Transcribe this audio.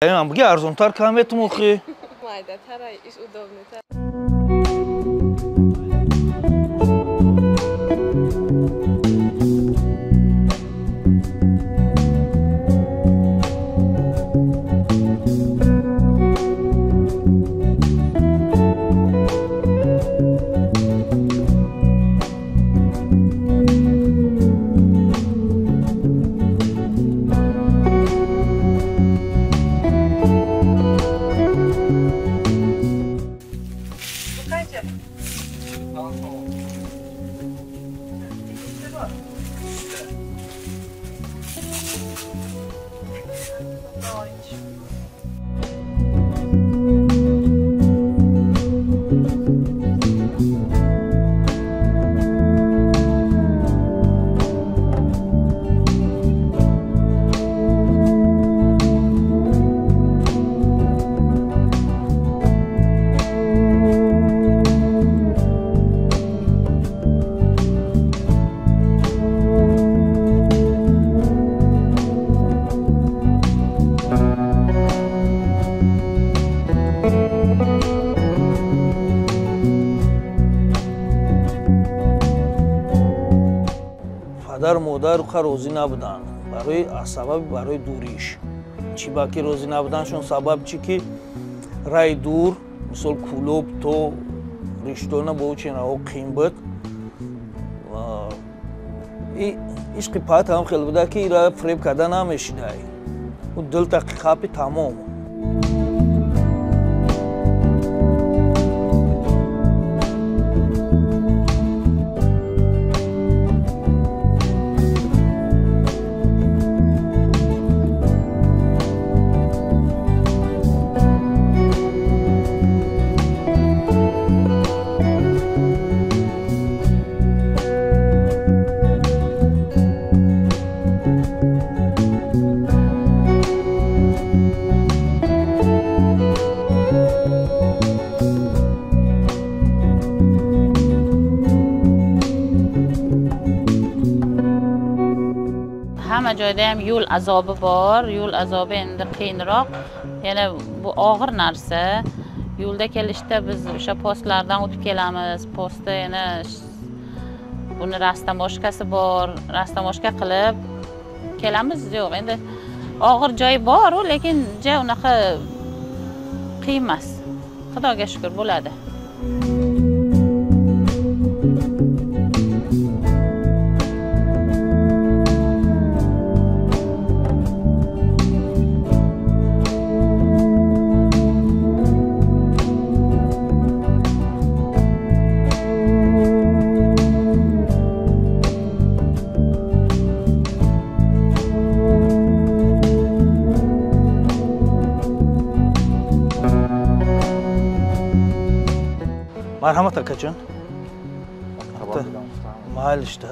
Buga arzontar kam etmoqi. Mayda, taray ish удобный. Падар модар қа розӣ набуданд барои сабаби барои дуриш. Чӣ ба ки розӣ набуданшон сабаб чӣ ки раи дур, мисол Кӯлоб то Риштона бо чинраҳо қим буд. Ишқи паҳат ҳам хел буда ки ира фиреб карда намешидай. Ӯ дил тақи тамом. Hamma joyda ham yo'l azobi bor, yo'l azobi endi qiyinroq. Yana bu og'ir narsa. Yo'lda kelishda biz o'sha postlardan o'tib kelamiz. Postda yana buni rastamoshkasi bor, rastamoshka qilib kelamiz. Yo'q, endi og'ir joyi bor u, lekin ja unaqa qiyin emas. Xudoga shukr bo'ladi. Marhamat akajon. Mayli ishda.